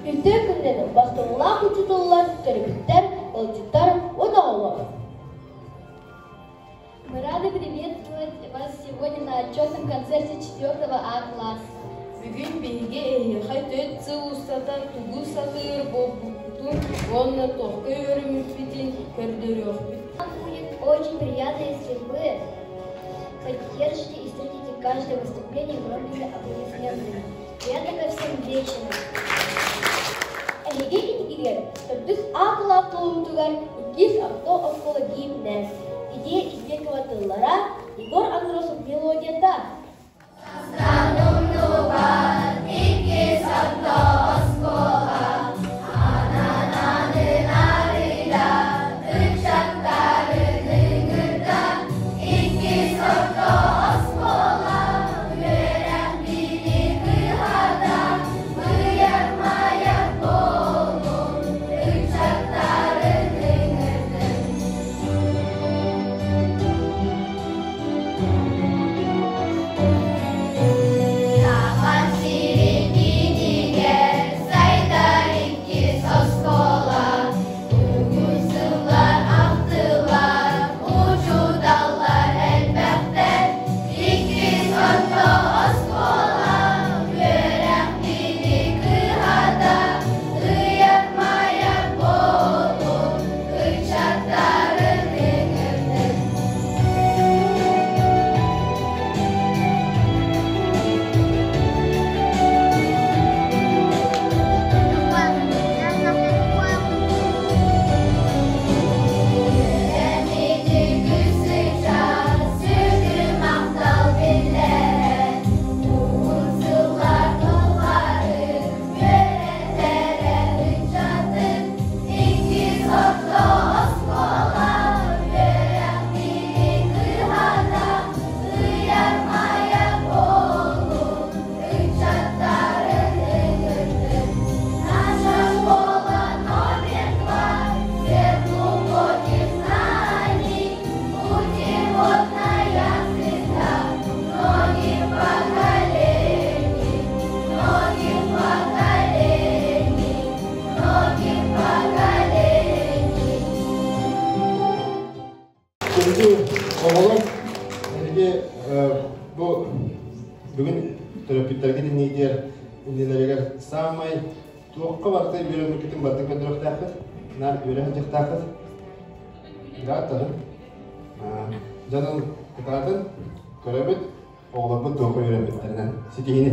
Үтүө күнүнэн бастыҥнаах учууталлар, төрөппүттэр, ыалдьыттар уонна оҕолор! Мы рады приветствовать вас сегодня на отчетном концерте 4 А класса. Бүгүн биһиги эһиэхэ төрт сыл устата тугу сатыыр буолбуппутун уонна туохха үөрэммиппитин көрдөрүөхпүт. Нам будет очень приятно, если вы поддержите и встретите каждое выступление громкими аплодисментами. Приятного всем вечера! Эһиги итигигэр төрдүс А кылаап туолуутугар иккис орто оскуола гимнэ Идея Избекова тыллара, Егор Андросов мелодията. Иккис орто оскуола анананын арыйда, ыччаттарын ыҥырда. Иккис орто оскуола үөрэх билии кыһата, быйар-майар буоллун, ыччаттарын ыҥырдын. Саха сирин иинигэр сайдар иккис оскуола, тугуй сыллар ахтылар, учууталлар элбэхтэр. Иккис орто оскуола үөрэх билии кыһата, ыйар-майар буолун, ыччаттарын ыҥырдын. Үөрэммити күс-сыччат, сүдү махтал биллэрэн, уһун сыллар тухары үөрэтэрэ ыччатын, иккис орто оскуола үөрэх билии кыһата, ыйар-майар буоллун, ыччаттарын ыҥырдын. Наша школа номер два, свет глубоких знаний, путеводная звезда многих поколений, многих поколений, многих поколений. Күндү оҕолор, эһиги бу бүгүн төрөппүттэргит иннигэр иннилэригэр саамай туохха барыта үөрэммиккитин барытын көрдөрүөхтээххит, наар үөрэ сылдьыахтааххыт. Гааттарын дьонун кытаатын көрөбүт, оҕолорбут туохха үөрэммиттэринэн ситиһини.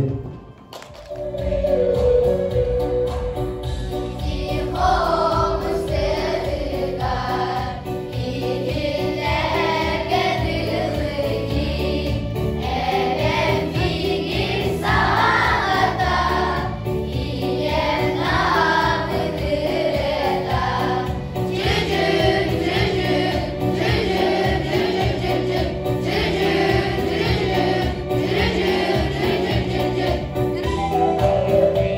Хомустарыгар иһиллэргэ дылы эбэм миигин саҥата, ийэм наамын ырыата. Чүчү, чүчү, чүчү, чүчү, чүчү, чүчү, чүчү, чүчү, чүчү, чүчү.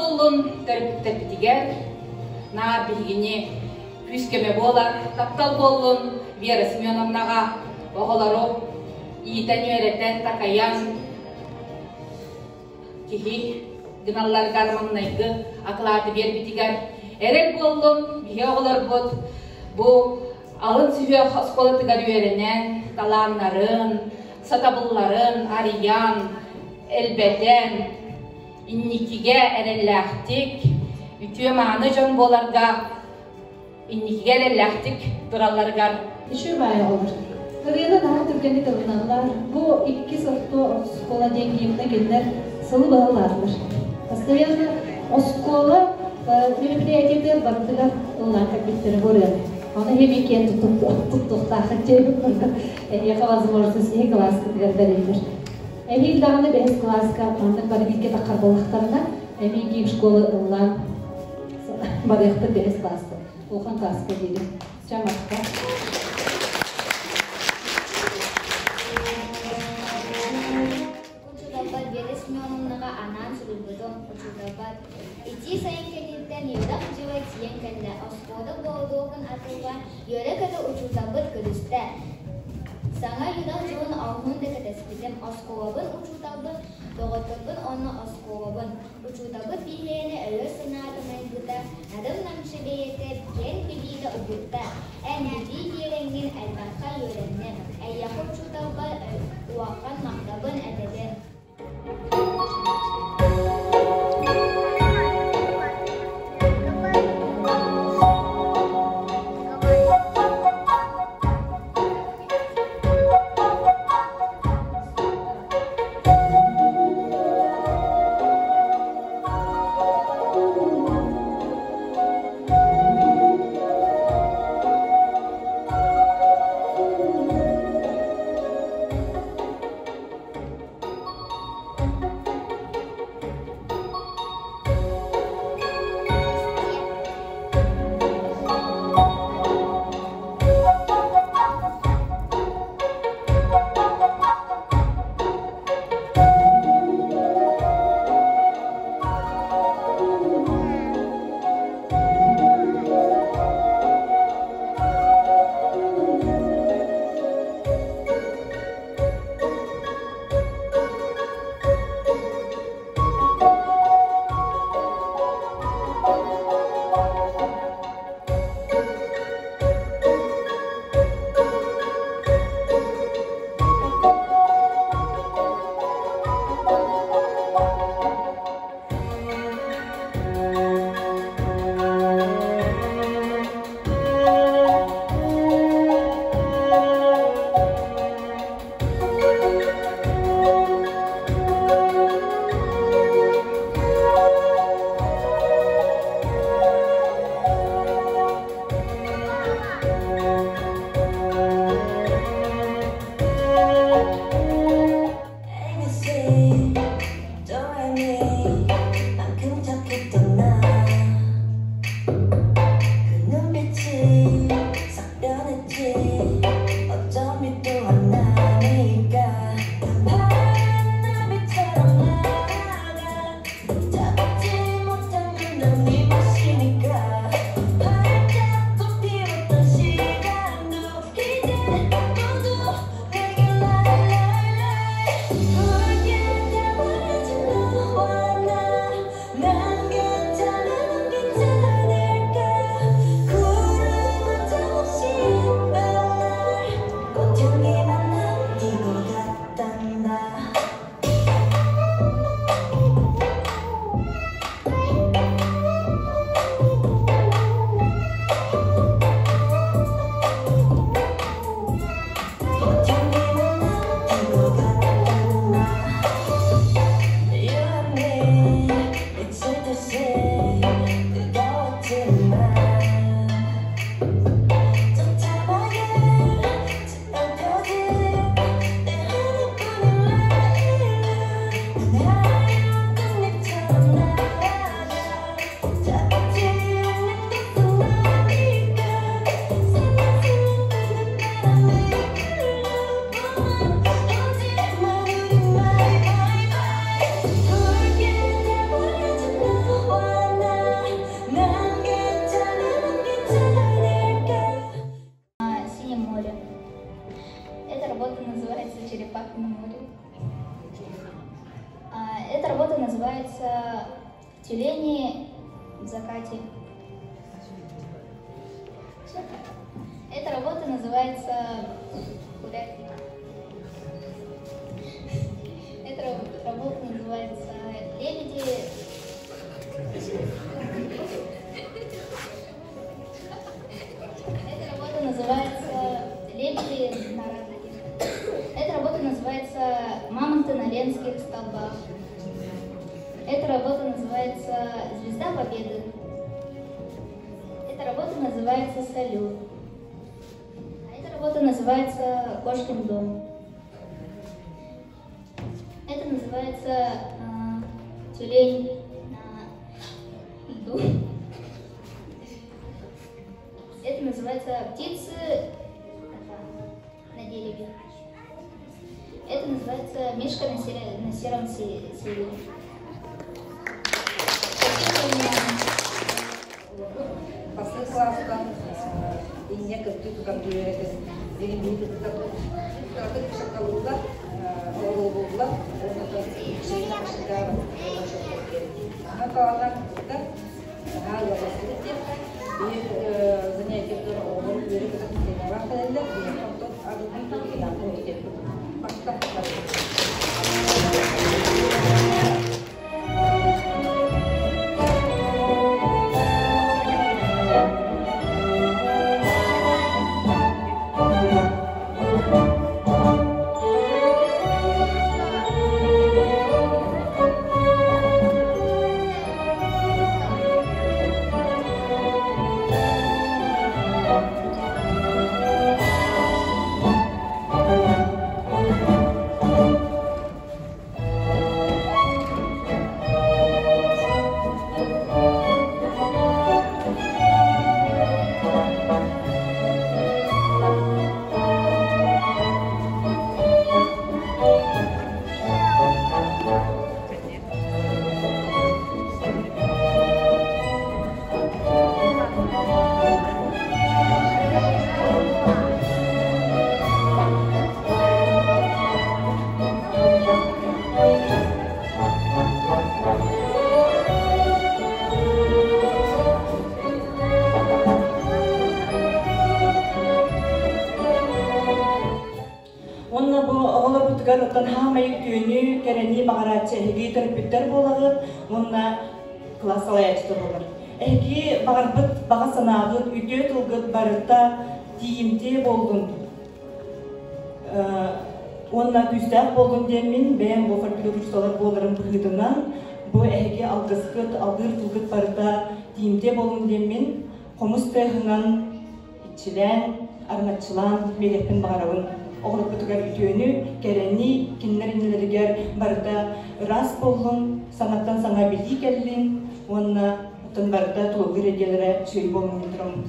буоллун төрөппүттэрбитигэр, наар биһигини күүс-көмө буолар, таптал буоллун Вера Семеновнаҕа оҕолору иитэн-үөрэтэн, такайан киһи гыналларыгар маҥнайгы акылааты биэрбитигэр эрэл буоллун биһи оҕолорбут бу алын сүһүөх оскуолатыгар үөрэнэн талааннарын, сатабылларын арыйан, элбэтэн, инникигэ эрэллээхтик, үтүө-мааны дьон буоларга инникигэ эрэллээхтик туралларыгар Үчүгэй оҕолор. Ырыаны наһаа түргэнник ылыналлар. Бу иккис орто оскуола диэн гимны кинилэр сылы быһа ылаатылар. Постоянно оскуола мероприятиетыгар барытыгар ыллаан кэлбиттэрэ бу ырыаны. Ону эһиги киэн туттуохтааххыт диэбит курдук эһиэхэ возможность иһи кылааскытыгар бэриллэр. Эһиил даҕаны бэһис кылааска маннык бары бииргэ таххар буоллахтарына, эмиэ гимн школы ыллаан барыахпыт бэһис кылааска. Улахан кылааска диэри. Чэ, махтал. Учууталбар Вера Семеновнаҕа анаан суруйбутум. Учууталбар итии сайын кэнниттэн үөрэх дьыла тиийэн кэллэ. Оскуола болуогун атыллаан үөрэ-көтө учууталбыт көрүстэ. Саҥа үөрэх дьылын олуһун да кэтэспитим. Оскуолабын, учууталбын, доҕотторбун уонна оскуолабын. Учууталбыт биһиэнэ өйө-санаата майгыта, нарын-намчы бэйэтэ киэҥ билиитэ угутта. Эн билии биэрэҥҥин элбэххэ үөрэнним. Эйиэхэ учууталбар улахан махталбын этэбин. называется «Черепаха на море». Эта работа называется «Тюлени в закате». Всё. Эта работа называется «Гулять». Эта работа называется «Лебеди». Эта работа называется «Лебеди на радуге». Эта работа называется «Мамонты на Ленских столбах». Эта работа называется «Звезда Победы». Эта работа называется «Салют». А эта работа называется «Кошкин дом». Это называется «Тюлень на льду». Это называется «Птицы на дереве». Это называется «Мишка на сером севере». Бастакы кылаастан инньэ кыттыы тутан үөрэтэн билигин биһи кыттабыт. Кыратык шакалыллар, оҕолууллар, уонна Наһаа кыттар, наһаа ыалластыбыт диэххэ. Биир занятиетыгар оҕолор үөрэ көтө сценалаах кэлэллэр, биһиэхэ онтон арыллан кытаанах үтүөппүт. Махтал. Уонна бу оҕолорбутугар оттон хаамай үтүөнү, кэрэни баҕарааччы эһиги төрөппүттэр буолаҕыт уонна кылаас салайааччыта буолар. Эһиги баҕарбыт баҕа санааҕыт, үтүө тылгыт барыта тиийимтиэ буоллун уонна күүстээх буоллун диэммин бэйэм бу фольклористалар буоларым быһыытынан бу эһиги алгыскыт, алгыыр тылгыт барыта тиийимтиэ буоллун диэммин хомус тыаһынан иччилээн, араҥаччылаан биэриэхпин баҕарабын. Оҕолорбутугар үтүөнү, кэрэни, кинилэр иннилэригэр барыта ыраас буоллун, саҥаттан саҥа билии кэллин уонна оттон барыта тулалыыр эйгэлэрэ үчүгэй буоллун диэн тураммыт.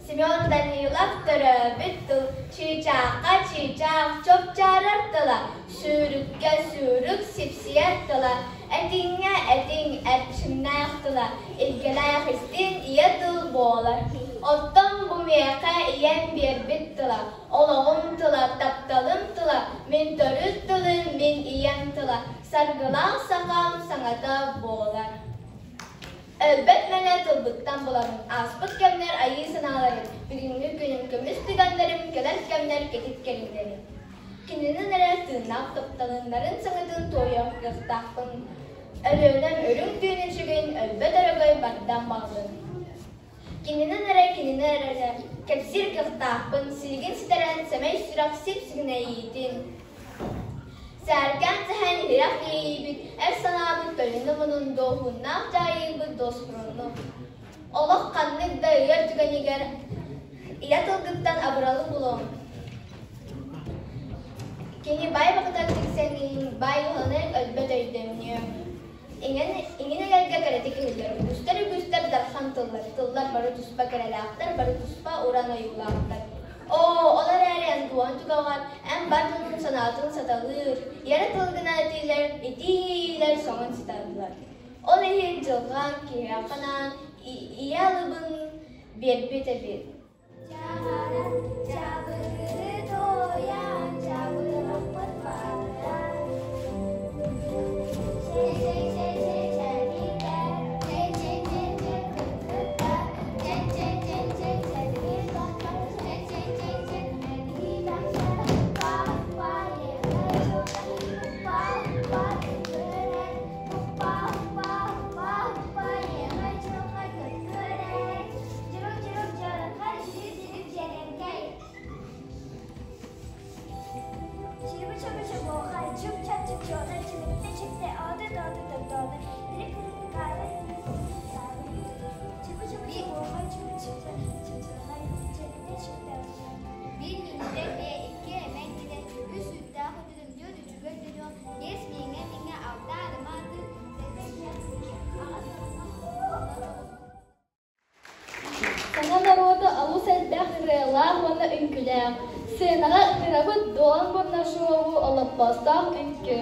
Семен Данилов төрөөбүт тыл чыычаахха чыычаах чопчаарар тыла, сүүрүккэ сүүрүк сипсийэр тыла, этиҥҥэ этиҥ эрчимнээх тыла, илгэлээх истиҥ ийэ тыл буолар. Оттон бу миэхэ ийэм биэрбит тыла, олоҕум тыла, тапталым тыла, мин төрүт тылым, мин ийэм тыла, саргылаах сахам саҥата буолар. Өлбөт мэҥэ тылбыттан булабын, ааспыт кэмнэр айыы санааларын, бүгүҥҥү күнүм көмүс түгэннэрим, кэлэр кэмнэр кэтит кэриҥнэрим. Кининэн эрэ тыыннаах тапталыннарын саҥатын туойуох кыахтаахпын. Өлүөнэм үрүҥ түүнүн сүгүн өлбөт өрөгөй бардам баҕабын. Кининэн эрэ кининэн эрэ кэпсиир кыахтаахпын, силигин ситэрэн сэмэй сүрэх сип-сигинэйиитин. Сээркээн сэһэн иһирэх иэйиибит, эр санаабыт тойону мунун дуоһуннаах дьаайыыбыт дуоспурунну. Олох ханнык да ыар түгэнигэр ийэ тылгыттан абыралы булуоҥ. Кини бай баҕатар тиксэҥҥин, бай уһанан өлбөт өйдөмнүө. Иҥин эгэлгэ кэрэтик иһиллэр, үгүстэр-үгүстэр дархан тыллар, тыллар бары туспа кэрэлээхтэр, бары туспа уран ойуулаахтар. Оо, ол эрээри эн туоһун түгэҕэр эн бар дьонун санаатын саталыыр, яры тылгына этиилэр, итии иэйиилэр соҥун сыталлар. Ол иһин дьылҕаҥ киһиэхэ анаан ийэ алыбын биэрбит эбит. Биир миҥэтэ эмиэ икки эмэн гинэ үс үүттээх үтүрүмдьүөт үчүгэй дьонуо биэс миҥэ миҥэ алта арыма аты сэттэ киһи аҕыс Саҥа норуота олус элбэх ырыалаах уонна үҥкүүлээх. Сценаҕа ыҥырабыт Дуолан Бурнашову олоппостоох үҥкүү.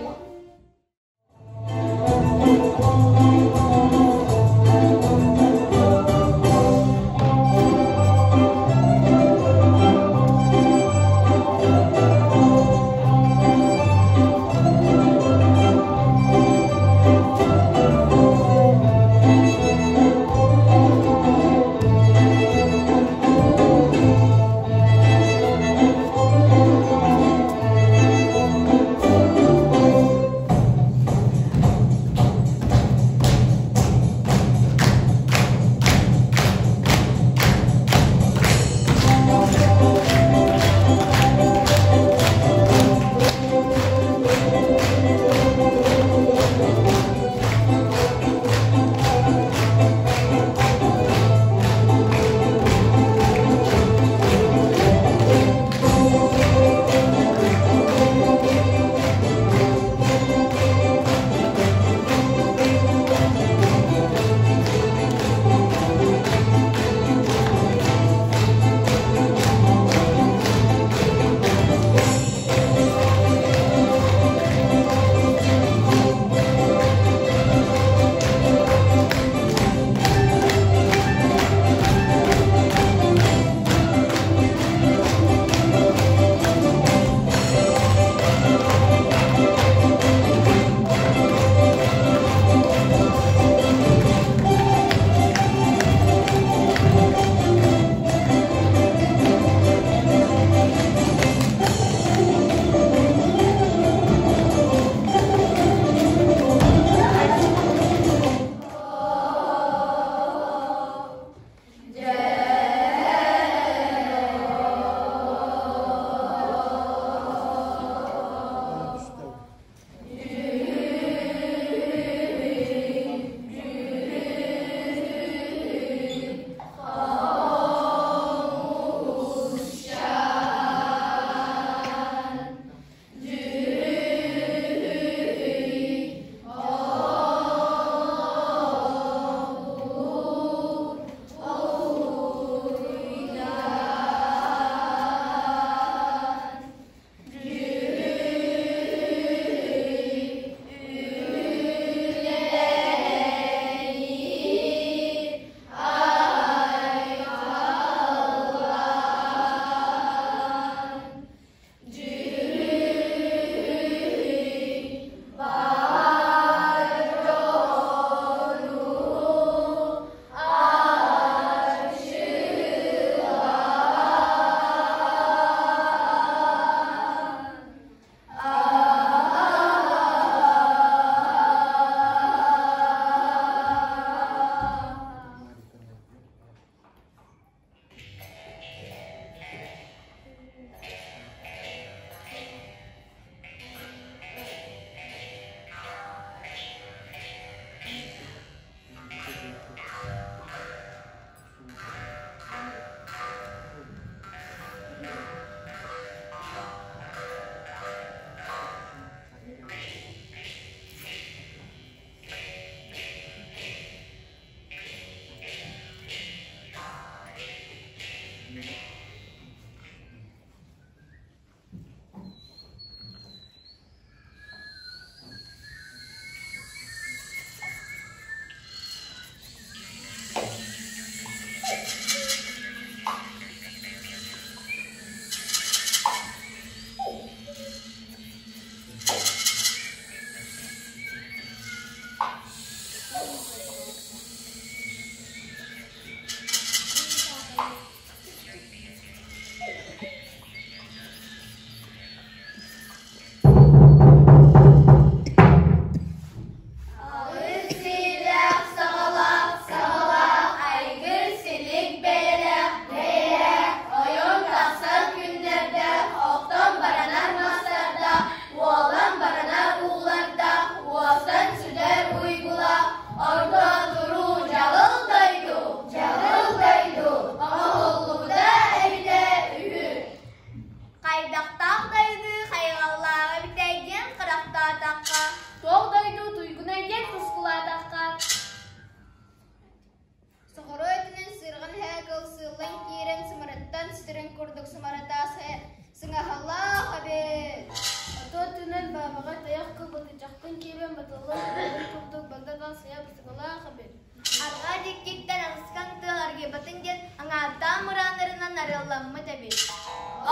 ылламмыт эбит.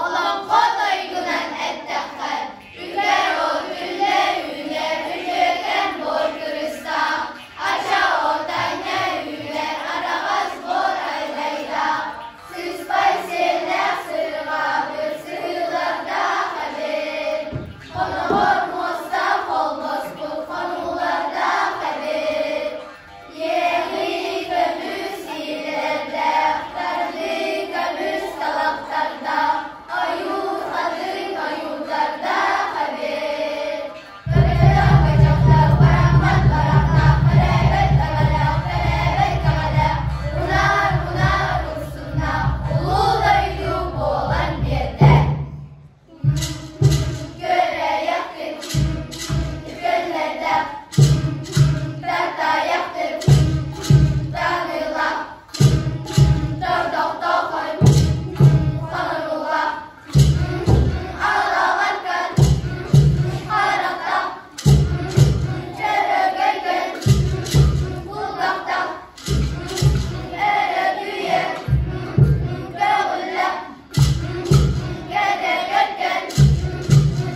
Олоҥхо тойугунан эттэххэ, үгэр от үллэр-үүнэр үтүөкэн буор кырыстаах, ача от анньа үүнэр араҕас буор айлайдаах, сыспай сиэллээх сырҕаабыт сыһыылардаах эбит. Хоноҕор муостаах холбоспут хонуулардаах эбит. Иэҕии көмүс иилэрдээх, тардыы көмүс талахтардаах, ойуур хатыҥ ойуурдардаах эбит. Көтөлөөх көчөхтөх бараммат барахтаах, кэлээбэт таҥалаах, кэлээбэт кэҕэлээх, унаар унаар урсуннаах, улуу дойду буолан биэрдэ. Күөрэйэхтик, күөллэрдээх, тартайахтык, таныылаах, тордохтоохой, хоноруулаах, алаларгар, харахтаах, чөрөгөйгөн, кулгахтаах, өрөгүйэ, көҕүллэх, Кэдэгэргэн,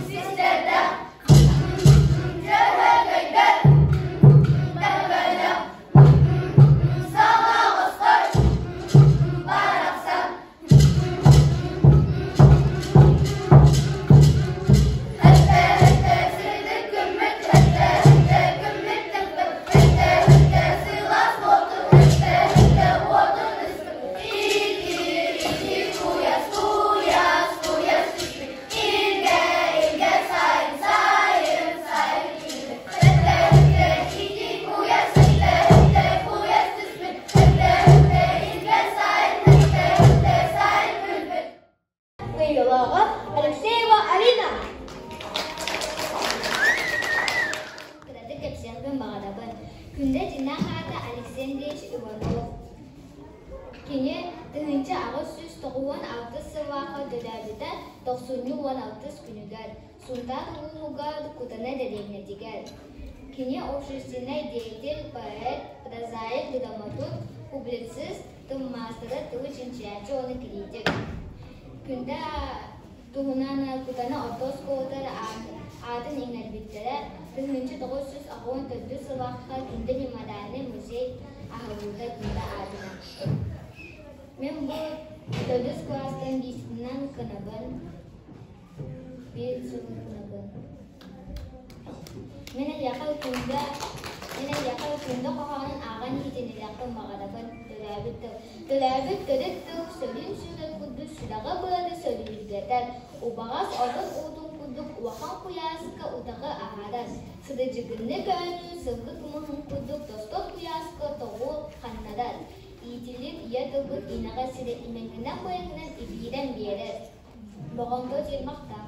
систэрдээх, дьөһөгөйдөр, бөрөлөх, саҥа барахсан. Өттө, өттө, сырдык күммүт, өттө, өттө, күммүт тыкпыт, өттө, өттө, сылаас буолтун, өттө, өттө, уотун ыспыт. Кыайыылааҕа Алексеева Алина. Кыратык кэпсиэхпин баҕарабын. Күндэ дьиҥнээх аата Алексей Андреевич Иванов. Кини 1896 сыллаахха төрөөбүтэ тохсунньу 16 күнүгэр Сунтаар улууһугар Кутана дэриэбинэтигэр. Кини общественнай деятель, поэт, прозаик, драматург, публицист, тыл маастара, тылы чинчийээччи уонна критик. Күндэ туһунан Кутана орто оскуолатыгар аатын иҥэрбиттэрэ. 1984 сыллаахха Күндэ мемориальнай музей аһыллыыта Күндэ аатынан. Мин бу төрдүс кылаастан бииринэн кынабын, биир сыл кынабын. Мин эйиэхэ Күндэ, мин эйиэхэ Күндэ хоһоонун ааҕан иһитиннэриэхпин баҕарабын. Төрөөбүт тыл. Төрөөбүт төрүт тыл сөрүүн сүүрэр курдук сүрэҕи-быары сөрүүргэтэр, убаҕас отун уутун курдук улахан куйааска утаҕы аһарар, сыдьыгыннык оонньуур сылгы кымыһын курдук тостор куйааска тоҕу ханнарар, иитиллибит ийэ тылбыт инэҕэ сирэ имэҥинэн-быйаҥынан ибиирэн биэрэр. Боҕомто дьиэмэхтээх.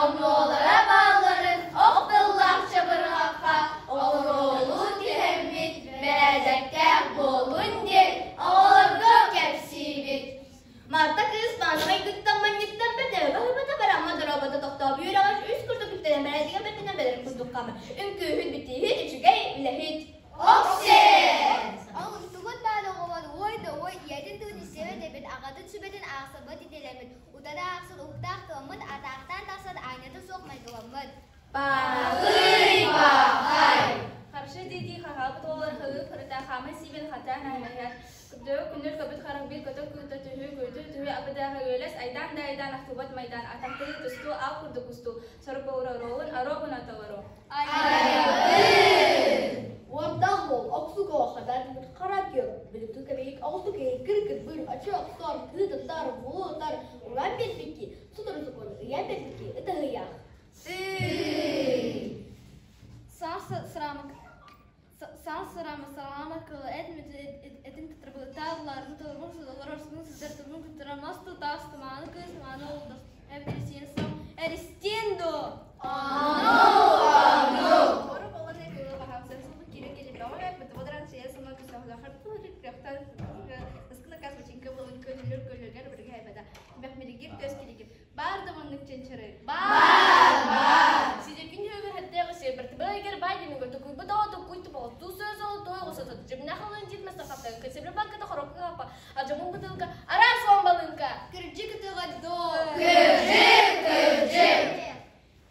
Онуолара баалларын ох тыллаах чабырҕахха оҕуруолуу түһэммит, бэрээдэктээх буолун диэн оҕолорго кэпсиибит. Марта кыыс маанамайгыттан манньыттан бэрт баһыыбата барамма дорообото тохтооб үөрэҕэр үс курдук үктэнэн бэрээдигэ бэртэнэн бэлэрин курдук хаамар үҥкүүһүт битииһит үчүгэй үлэһит Оксе! Ол устугут баар оҕолор уой да уой ийэтин тылын истибэт эбит, аҕатын сүбэтин аахсыбат идэлэммит, утары аахсар уһуктаах тыламмыт, атаахтаан тахсар аанньата суох майгыламмыт. Баҕый баҕай! Харшы дии-дии хаһаабыт оҕолор хаһыы харыта хааман-сиибэн хатаан ааһыһар. Кырдьаҕа күннэр көбүт харах биир көтөр кыыта түһүү көтүү түһүү абыдааҕы үөлэс айдаан да айдаан ахтыбат майдаан атахтыы тустуу аал курдук устуу сорук ороруун оруобуна толору. Уордаах уол охсуго хадарбыт хара күөх бүлүктүү кэбиһик оҕусту киһи кыр-кырбыр ачы охсор кыытыттар буутар уран биэрбикки сотору сокуон ыйан биэрбикки ытыһыйах. Саҥ сырама салама кыла эт этин тытырбыттаах толорбун олорор сылдьар тылбын кыттара мас тутаас тумааны кыыс мааны олдох эбэтэр сиэн сам эристиэн дуо Бар да маннык чэнчэрэй. Бар, бар. Сидекин högür хәттәгы себер бай динүгө тукуй бу даа тукуй тупал ту сөз ол той госото жибна халын житме сахата кесебре банката хорокка хапа ажамун бутылка ара сон балынка. Кырдьык ытыга до. Кырдьык, кырдьык.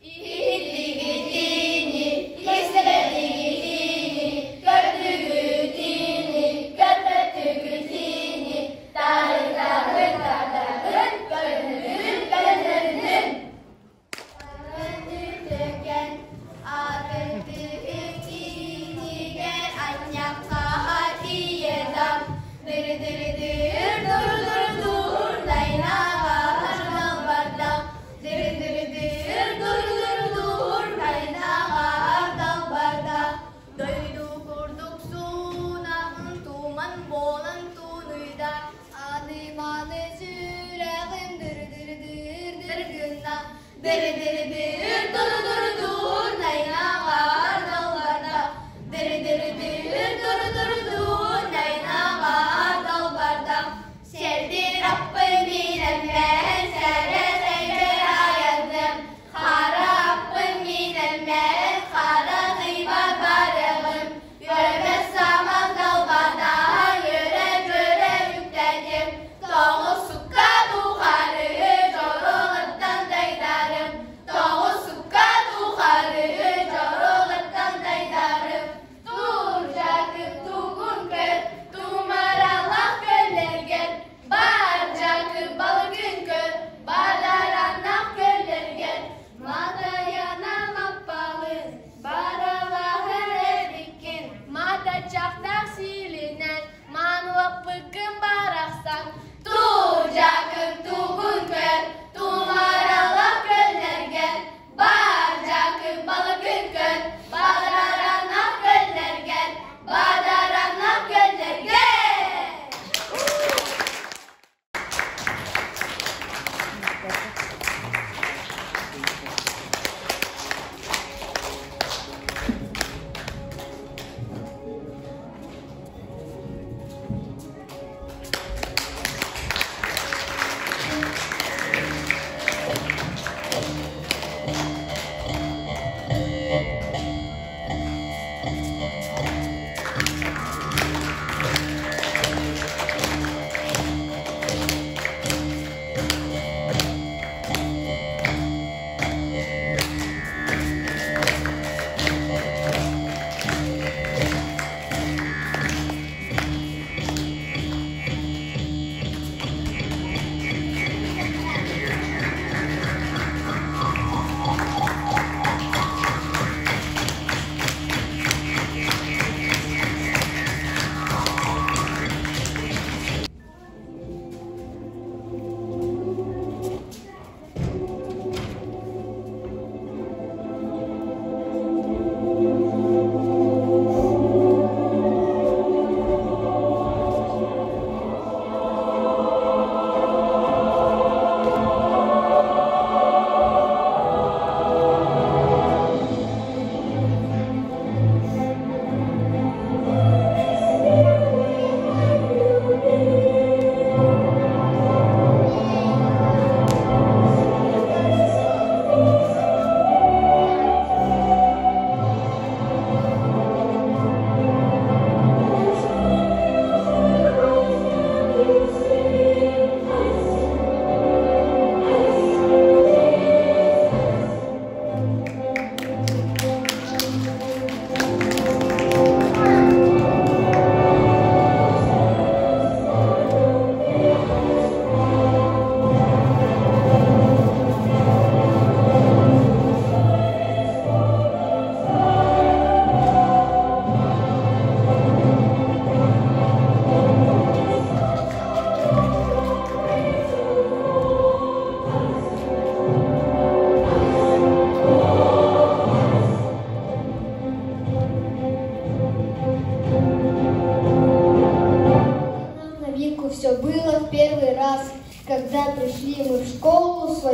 Иһиттигитини, истэбэтигитини, көрдүгүтини, көрбөттүгүтини, тарытагын тардагын, көрүнүн көннөрүнүн. Төкөн атын тиһигэр анньакка тиедам дыр-дыр-дыр дур-дур-дур найнаҕар далбардам дыр-дыр-дыр дур-дур-дур найнаҕар далбардам дойду курдук суунан туман буолан тунуйда аны-маны сүрэҕим дыр-дыр-дыр дыр гынна дыр-дыр-дыр дур-дур-дур найнаҕар далбардам дыр-дыр-дыр дур-дур-дур найнаҕар далбардам Сердир аппы минеммен сәрэ сәйбер аянным Хара аппы минеммен хара қыйба барығым Көрбе саман далбарда йөрэ жөрэ үктәнем Тоғыз сукка тухары жорығыттан дайдарым Тоғыз сукка тухары жорығыттан дайдарым Тур жакып тугун көр, тумаралақ көллергер, Бар жакып балыгын көр, бадаранақ көллергер, Матаяна маппалын, баралахыр эбиккин, Мата чақтақ силинен, манлаппыкын барақсан, Тур жакып тугун көр, тумаралақ көллергер, Бар жакып балыгын көр, бадаранақ көллергер, Бадаранақ көллергер.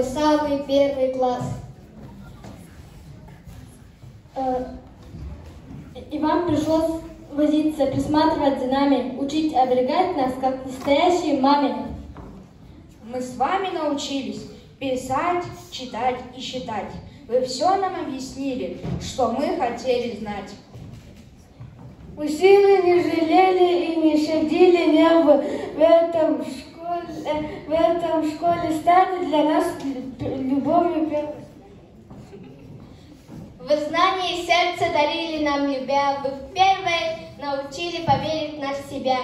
свой самый первый класс. И вам пришлось возиться, присматривать за нами, учить, оберегать нас, как настоящей маме. Мы с вами научились писать, читать и считать. Вы все нам объяснили, что мы хотели знать. Вы силы не жалели и не щадили небо. В этом школе, в этом школе стали для нас любовью первой. Вы знания и сердце дарили нам, любя, вы первой научили поверить в наш себя.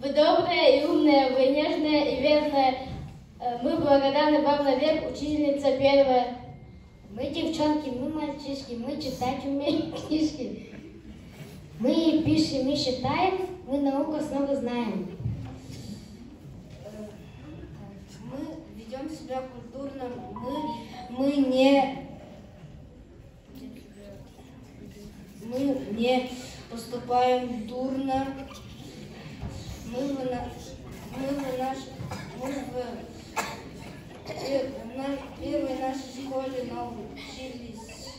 Вы добрая и умная, вы нежная и верная. Мы благодарны вам наверх, учительница первая. Мы девчонки, мы мальчишки, мы читать умеем книжки. Мы пишем и считаем, мы науку снова знаем. Мы ведем себя культурно, мы, мы не мы не поступаем дурно, мы в, мы в, наш, мы в первой нашей школе научились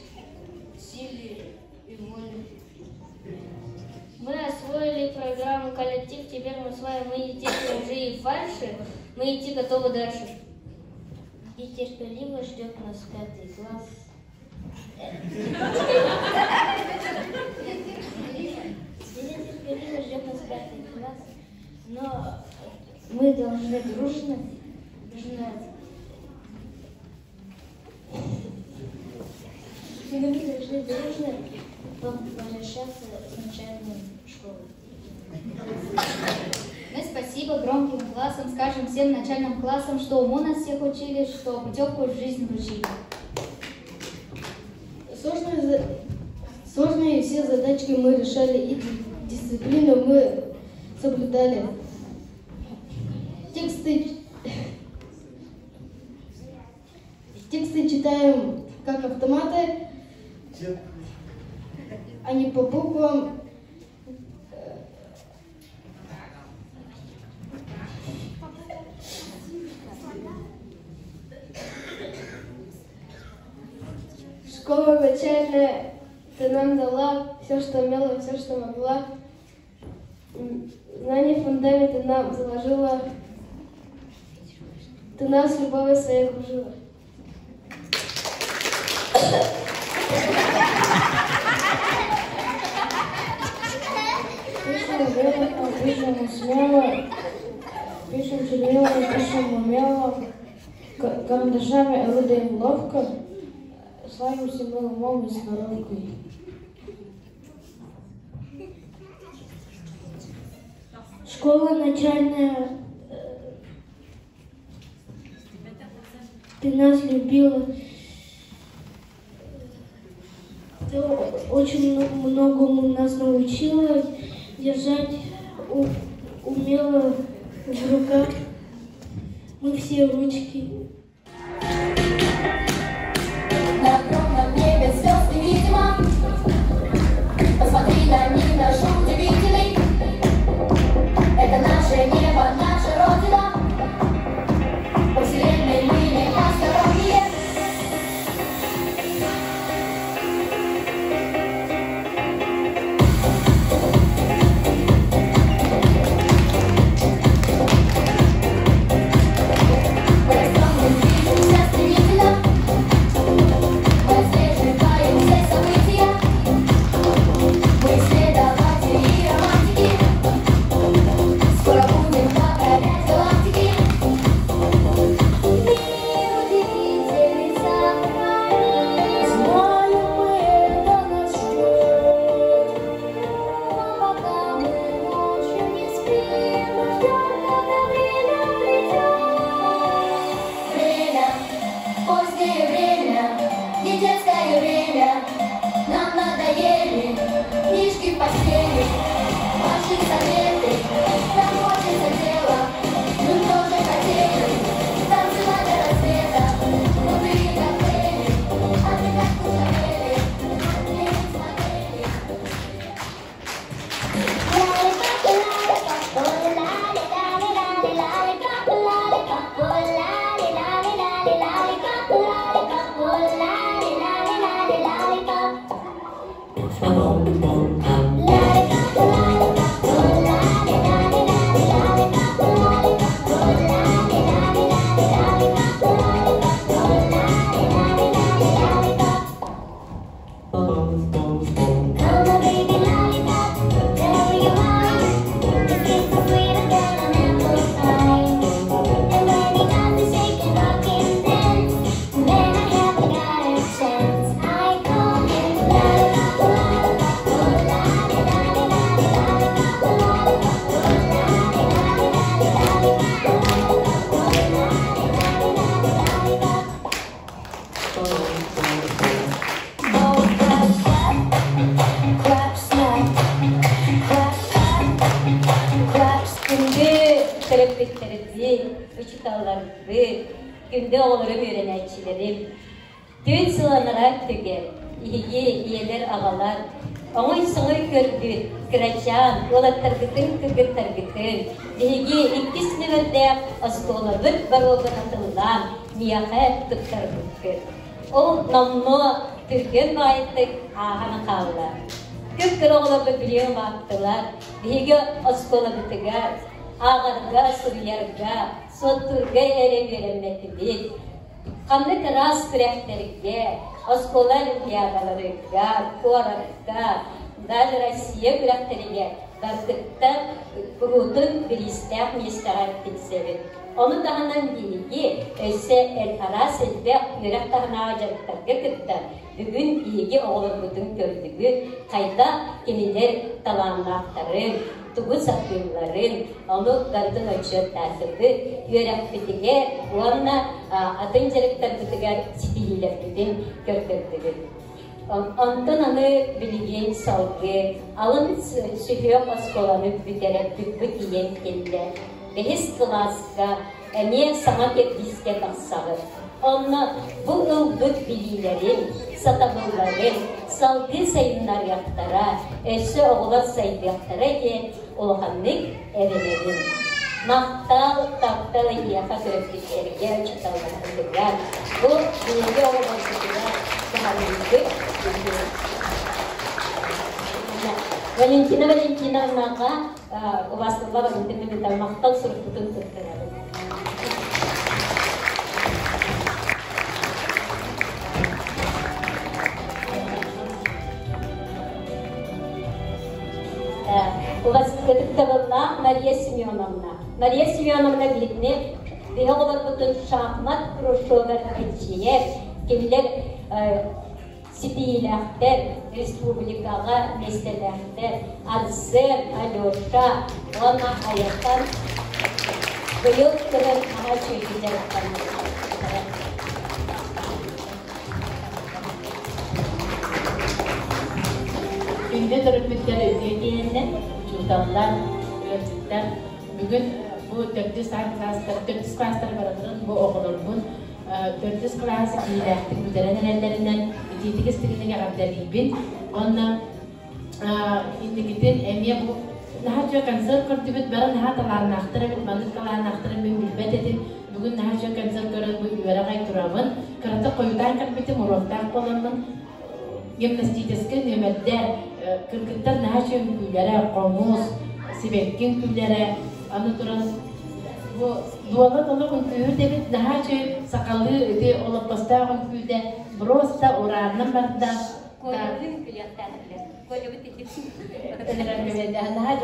силе и воле. Мы освоили программу «Коллектив», теперь мы с вами, мы не те лжи и фальши, мы идти готовы дальше. И терпеливо ждет нас пятый класс. И нетерпеливо ждет нас пятый класс, но мы должны дружно, дружно мы должны дружно попрощаться с начальной школой. Мы спасибо громким классом скажем всем начальным классам, что уму нас всех учили, что путевку в жизнь вручили. Сложные, сложные все задачки мы решали и дисциплину мы соблюдали. Тексты, тексты читаем как автоматы, а не по буквам. Школа начальная, ты нам дала все, что умела, все, что могла. Знание фундамента нам заложила. Ты нас любовью своей окружила. Пишем грамотно, пишем смело, пишем чернилами, пишем умело, карандашами орудуем ловко, славимся мы умом и сноровкой. Школа начальная, ты нас любила. Ты очень многому нас научила держать умело в руках. Мы все ручки. На огромном небе звезд невидимо. Посмотри на них, наш удивительный. Это наше небо, наша Родина. По вселенной мы не посторонние. Мы растем, мы Күндү оҕолорум үөрэнээччилэрим, Түүн сыланара түгэн, иһиги ийэлэр аҕалар, оҥой-соҥой көрбүт кырачаан уолаттаргытын кыргыттаргытын биһиги иккис нүмэрдээх оскуолабыт боруогун атыллаан миэхэ туттарбыккыт. Ол номнуо түргэн баҕайытык ааһан хаалла. Күп-кыра оҕолорбут билиэ улааттылар, биһиги оскуолабытыгар ааҕарга, суруйарга, суоттуурга эрэ үөрэммэтибит. Ханнык ыраас күрэхтэргэ, оскуола олимпиадаларыгар, куоракка, даже Россия күрэхтэригэр барытыттан куруутун бириистээх миэстэҕэ тиксэбит. Ону таһынан биһиги өссө араас элбэх үөрэх таһынааҕы дьарыктарга кыттан, бүгүн биһиги оҕолорбутун көрдүгүт, хайдах кинилэр талааннаахтарын, тугу сатыылларын, ону барытын отчуоттаатыбыт, үөрэхпитигэр уонна атын дьарыктарбытыгар ситиһиилэрбитин көрдөрдүбүт. Онтон аны билигин салгыы алын сүһүөх оскуоланы бүтэрэн бүппүт ийэм кэллэ. Бэһис кылааска эмиэ саҥа кэрдиискэ тахсаҕыт. Онно бу ылбыт билиилэрин, сатабылларын салгыы сайыннарыахтара, өссө оҕолор сайдыахтара диэн улаханнык эрэнэбин. Махтал, таптал эһиэхэ төрөппүттэргэ, учууталларгытыгар, бу биһиги оҕолорбутугар кыһаллыыгыт иһин. Валентина Валентиновнаҕа убаастылла Валентина Михайловна махтал сурукпутун туттарабын. Ытыктабыллаах Мария Семеновна. Мария Семеновна биһигини биһи оҕолорбутун шахмат кружогар чинчийэр, кинилэр ситиһиилээхтэр, республикаҕа миэстэлээхтэр Арсен, Алеша уонна Айахан быйыл кыһын наһаа үчүгэйдик дьарыктаммыттара. Күндү төрөппүттэр үтүө киһиннэн, учууталлар, ыалдьыттар, бүгүн бу төрдүс класстар, төрдүс класстар барыларын бу оҕолорбун төрдүс кылаас киилээхтик бүтэрэн эрэллэринэн итиитик истигинник эҕэрдэлиибин. Уонна инникитин эмиэ бу наһаа үчүгэй концерт көрдүбүт, бары наһаа талааннаахтар эбит, маннык талааннаахтарын мин билбэт этим. Бүгүн наһаа үчүгэй концерт көрөн бу үөрэх ай турабын. Кыратык хойутаан кэлбитим, уруоктаах буоламмын гимнастическай нүөмэрдэр, кыргыттар наһаа үчүгэй үҥкүүлэрэ, хомус, сибэкки үҥкүүлэрэ, аны туран бу дуола толук үҥкүүһүт эбит, наһаа үчүгэй сахалыы ити олоппостоох үҥкүүтэ просто урааннан барда. Колябытын күлүөхтээхтэр. Колябыт ити. Наһаа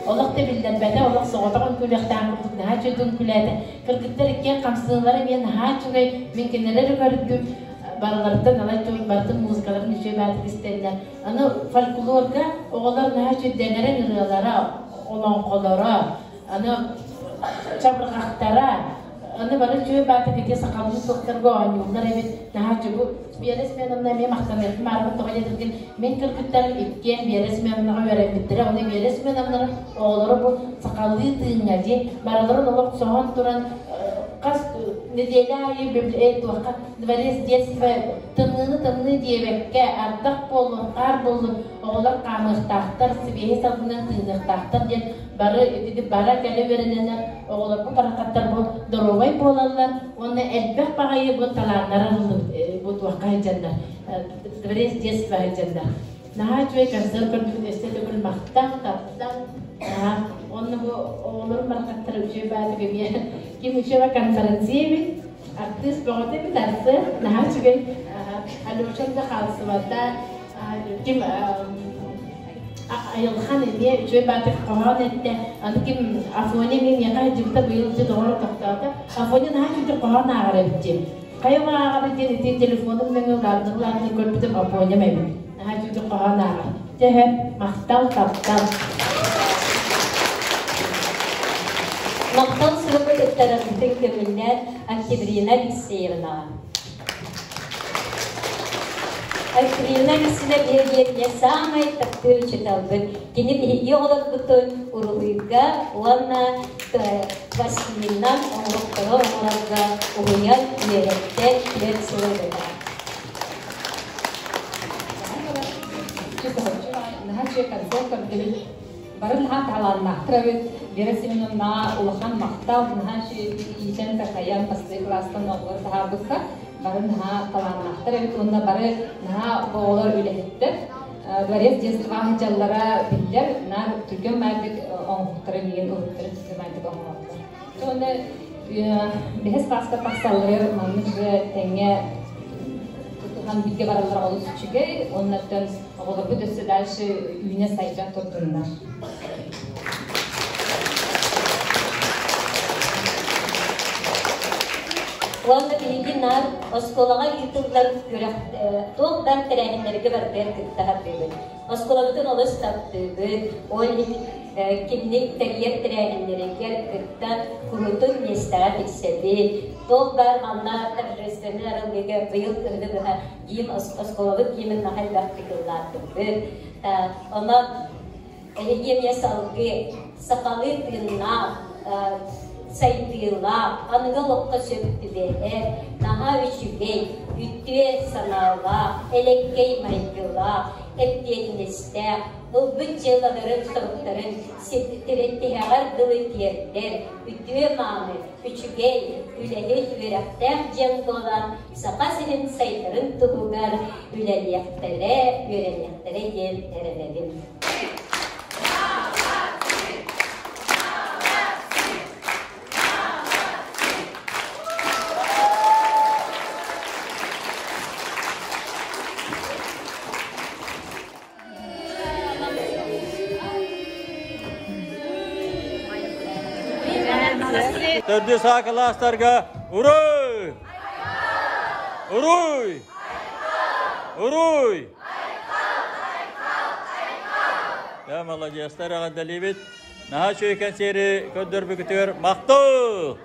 олох да биллэрбэтэ, олох соҕотох үҥкүүлүөхтээх курдук наһаа үчүгэй үҥкүүлээтэ. Кыргыттар иккиэн хамсыылара эмиэ наһаа үчүгэй. Мин кинилэри көрдүм. Барыларыттан алай барытын музыкаларын үчүгэй баатык истэллэр. Аны фольклорга оҕолор наһаа үчүгэйдэнэрин ырыалара, олоҥхолоро, аны чабырҕахтара, аны бары үчүгэй баатык ити сахалыы суохтарга оонньууллар эбит. Наһаа үчүгэй. Вера Семеновна эмиэ махтаныахпын баарбын тоҕо диэтэргин мин кыргыттарым иккиэн Вера Семеновнаҕа үөрэммиттэрэ. Оны Вера Семеновналар оҕолоро бу сахалыы тыыҥҥа дии барыларын олох соһон туран хас неделя аайы туохха дворец детства тымныыны тымныы диэбэккэ ардах буоллун хаар буоллун оҕолор хаамыахтаахтар сибиэһи салгынан тыыныахтаахтар диэн бары ити бара кэлэ үөрэнэннэр оҕолорбут барахаттар бу доруобай буолаллар уонна элбэх баҕайы бу талааннара бу туохха сылдьаннар дворец детства сылдьаннар наһаа үчүгэй концерт көрдүбүт өссө төгүл махтал таптал наһаа уонна бу оҕолорум барахаттар үчүгэй баатык эмиэ ким үчүгэй конференция эбит артыыс бөҕөтө эбит Арсен наһаа үчүгэй Алешам да хаалсыбата ким Айылхан эмиэ үчүгэй баатык хоһоон эттэ аны ким Афоня эмиэ миэхэ сылдьыбыта быйыл дьэ доҕоро тохтоото Афоня наһаа үчүгэй хоһоон ааҕар эбит диэн хайа ааҕар диэн ити телефонум нөҥүө улаатан улаатан көрбүтүм Афоням эбит наһаа үчүгэй хоһоон ааҕар дьэ махтал таптал Махтал суругу ыттарарбытын көҥүллээн Октябрина Алексеевнаҕа. Айталина Алексеевна биһиги саамай таптыыр учууталбыт. Кини биһиги оҕолорбутун уруһуйга уонна пластилинынан оҥоһуктары оҥорорго уһуйан үөрэттэ түөрт сыл ылбыта. Наһаа үчүгэй концерт көрдүбүт. Бары наһаа талааннаахтар эбит. Вера Семеновна улахан махтал, наһаа үчүгэй иитэн такайан бастакы кылаастан оҕолор таһаарбыкка. Бары наһаа талааннаахтар эбит уонна бары наһаа оҕолор үлэһиттэр. Дворец детства сылдьаллара биллэр, наар түргэн баайдык оҥоһуктара миигин уруттарын түргэн баайдык оҥороллор. Уонна бэһис класска тахсалларыгар маннык же тэҥҥэ тутуһан бииргэ бараллара олус үчүгэй уонна оттон оҕолорбут өссө дальше үүнэ сайдан турдуннар. Уонна биһиги наар оскуолаҕа ыытыллар күрэх туох да тэрээһиннэргэ барытыгар кытта сатыыбыт. Оскуолабытын олус таптыыбыт, ол иһин кинник тэрийэр тэрээһиннэригэр кыттан куруутун миэстэҕэ тиксэбит. Туох баар манна торжественнай арыллыыга быйыл кыһыны быһа гимн оскуолабыт гимн наһаа элбэхтик ыллаатыбыт. Онон Эһиги эмиэ салгыы сахалыы тыыннаах, сайдыылаах, аныгы олоххо сөп түбэһэр, наһаа үчүгэй, үтүө санаалаах, элэккэй майгылаах, эппиэтинэстээх, ылбыт дьыалаларын соруктарын тиһэҕэр дылы тиэрдэр, үтүө-мааны, үчүгэй, үлэһит, үөрэхтээх дьон буолан Саха сирин сайдарын туһугар үлэлиэхтэрэ, үөрэниэхтэрэ диэн эрэнэбин. Төрдүс А кылаастарга Уруй! Уруй! Уруй! Я молодецтар эҕэрдэлиибит. Наһаа үчүгэй кэнсиэри көрдөрбүкүтүгэр махтал!